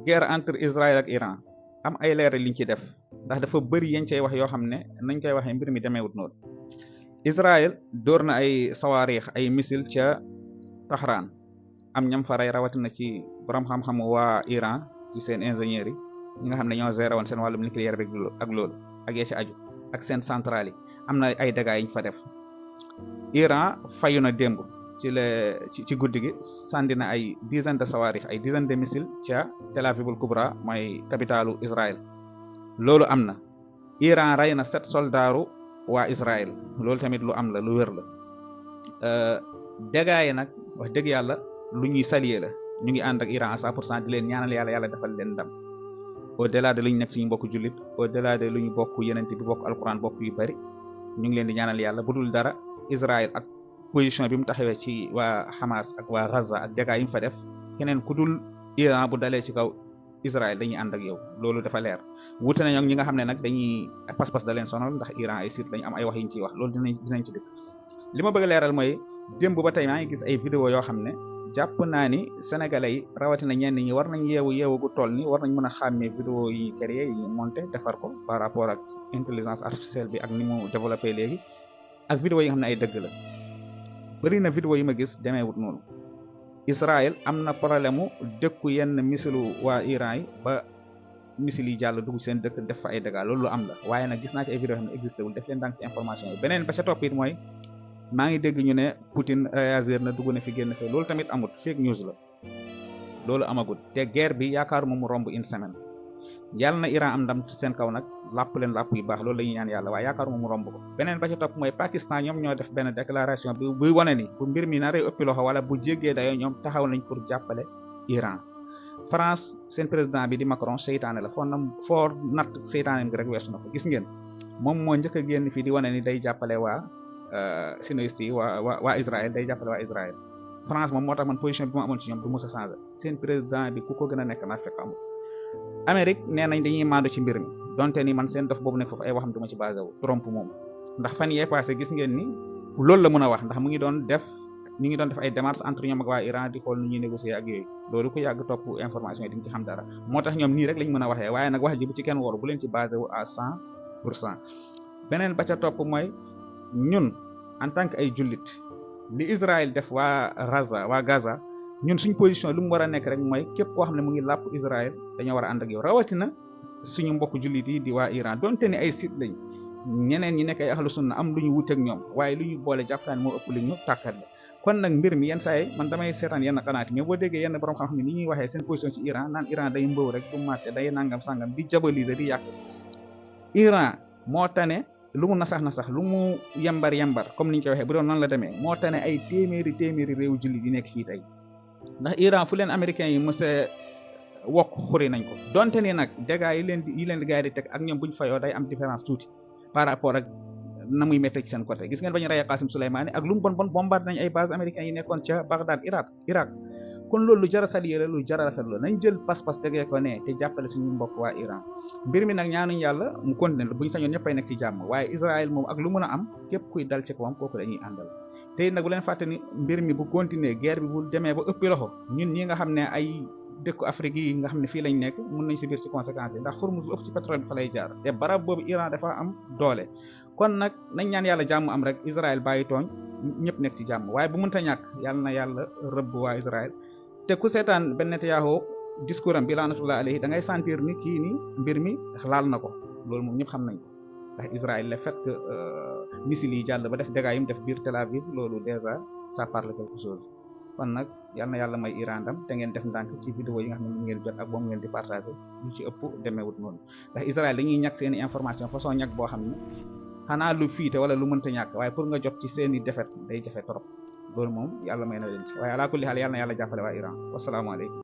guerre entre Israël ak Iran am ay leeral liñ ci def ndax dafa bëri yañ cay wax yoo xam ne nañ koy waxee mbir mi demeewut noonu. Israël door na ay sawaarix ay missile ca Tahran am ñam fa rey rawatina ci borom xam-xamu waa Iran ci seen ingénieurs yi ñi nga xam ne ñoo géré woon seen wàllum nucléaire bi ak loolu ak yee ci aju ak seen centrale yi am na ay dégâts yiñ fa def. Iran fayu na démb ci guddi gi sànni na ay dizaine de sawaarix ay dizaine de missiles ca Tel Avivul Kubra mooy capitalu Israël loolu am na. Iran rey na 7 soldaaru waa Israël loolu tamit lu am la lu wér la. dégâts yi nag wax dëgg yàlla lu ñuy saluer la ñu ngi ànd ak Iran à 100% di leen ñaanal yàlla defal leen ndam au delà de lu ñu nekk suñu mbokku jullit au delà de lu ñu bokk yeneen bi bokk alquran bokk yu bari ñu ngi leen di ñaanal yàlla bu dul dara Israël ak position bi mu taxawee ci waa Hamas ak waa Gaza ak dégâts yi mu fa def keneen ku dul Iran bu dalee ci kaw Israël dañuy ànd ak yow loolu dafa leer. wute nañu ak ñi nga xam ne nag dañuy pas-pas da leen sonal ndax Iran ay site dañu am ay wax yi ñu ciy wax loolu dinañ ci dëkk. li ma bëgg a leeral mooy démb ba tey maa ngi gis ay vidéo yoo xam ne jàpp naa ni sénégalais yi rawatina ñenn ñi war nañ yeewu gu toll ni war nañ mën a xàmmee vidéo yi ñu créé yi ñu monté defar ko par rapport ak intelligence artificielle bi ak ni mu développé léegi ak vidéo yi nga xam ne ay dëgg la. bëri na vidéo yi ma gis demeewut noonu. Israël am na problème mu dëkku yenn misilu waa Iran yi ba misil yi jàll dugg seen dëkk def fa ay dégâts loolu lu am la waaye nag gis naa ci ay vidéo yoo xam ne existé wul def leen dànk ci information yi. beneen ba ca topp it mooy maa ngi dégg ñu ne Poutine réagir na dugg na fi génn fi loolu tamit amut fake news la loolu amagut te guerre bi yaakaaruma mu romb une semaine yàlla na Iran am ndam ci seen kaw nag làpp leen làpp yu baax loolu la ñuy ñaan yàlla waaye yaakaaruma mu romb ko. beneen ba ca topp mooy Pakistan ñoom ñoo def benn déclaration bi buy wane ni bu mbir mi naree ëppi loxo wala bu jéggee dayoo ñoom taxaw nañ pour jàppale Iran. France seen président bi di Macron seytaane la foo natt seytaane bi rek weesu na ko gis ngeen moom moo njëkk a génn fii di wane ni day jàppale waa sioniste yi waa Israël day jàppale waa Israël. France moom moo tax man position bi ma amoon ci ñoom du mos a changé seen président bi ku ko gën a nekk naa fekk amul. Amérique nee nañ dañuy maandu ci mbir mi donte ni man seen dof boobu nekk foofu ay waxam du ma ci basé wu Trump moom ndax fan yee passé gis ngeen ni loolu la mën a wax ndax ñu ngi doon def ay démarches entre ñoom ak waa Iran di xool nu ñuy négocier ak yooyu loolu ku yàgg topp information yi di nga ci xam dara moo tax ñoom nii rek lañ mën a waxee waaye nag wax ji bu ci kenn wóor bu leen ci basé wu à 100%. beneen ba ca topp mooy ñun en tant que ay jullit li Israël def waa Gaza ñun suñ position lu mu war a nekk rek mooy képp koo xam ne mu ngi làpp Israël dañoo war a ànd ak yow rawatina suñu mbokk jullit yi di waa Iran donte ni ay site lañ ñeneen ñi nekk ay ahlu sunna am lu ñu wuteeg ñoom waaye lu ñu boole jàppaan moo ëpp lu ñu tàkkale kon nag mbir mi yenn saa yi man damay seetaan yenn xanaat mais boo déggee yenn borom xam-xam ni ñuy waxee seen position ci Iran naan Iran day mbëw rek du màtte day nangam sangam di jabaliser di yàq Iran moo tane lu mu nasax lu mu yembar comme ni ñu koy waxee bu doon noonu la demee moo tane ay téeméeri réewu jullit yi nekk fii tey ndax Iran fu leen américains yi mës a wokk xuri nañ ko donte ni nag dégâts yi leen di gars yi di teg ak ñoom buñ fayoo day am différence tuuti par rapport ak na muy méttee ci seen côté gis ngeen bañu rey Qasim Soleimani ak lu mu bon bombardé nañ ay base américains yi nekkoon ca Bagdad Irak kon loolu lu jar a saluer la lu jar a rafetlu nañ jël pas-pas tegee ko ne te jàppale suñu mbokk waa Iran mbir mi nag ñaanuñ yàlla mu continuer bu ñu sañoon ñëppay nekk ci jàmm waaye Israël moom ak lu mën a am képp kuy dal ci kawam kooku dañuy àndal te nag bu leen fàtte ni mbir mi bu continuer guerre bi bu demee ba ëppi loxo ñun ñi nga xam ne ay dëkku Afrique yi nga xam ne fii lañ nekk mun nañ subir ci conséquences yi ndax Hormuz lu ëpp ci pétrole bi fa lay jaar te barab boobu Iran dafa am doole kon nag nañ ñaan yàlla jàmm am rek Israël bàyyi tooñ ñëpp nekk ci jàmm waaye bu mënta ñàkk yàlla na yàlla rëbb waa Israël te ku seetaan Ben Netanyahu discours am bi laanatullah alayhi da ngay sentir ni kii ni mbir mi laal na ko loolu moom ñëpp xam nañ ko ndax Israël le fait que missile yi jàll ba def dégâts yi mu def biir Tel Aviv loolu déjà ça parle quelque chose kon nag yal na yàlla may Iran ndam te ngeen def ndànk ci vidéo yi nga xam ne mu ngeen jot ak boobu ngeen di partager lu ci ëpp demeewut noonu ndax Israël dañuy ñàkk seeni information façon ñàkk boo xam ne xanaa lu fiite wala lu mënta ñàkk waaye pour nga jot ci seeni defet day jafe trop loolu moom yàlla may na leen ci waaye alaa kulli xaal yàlla na yàlla jàppale waa Iran wasalaamaaleykum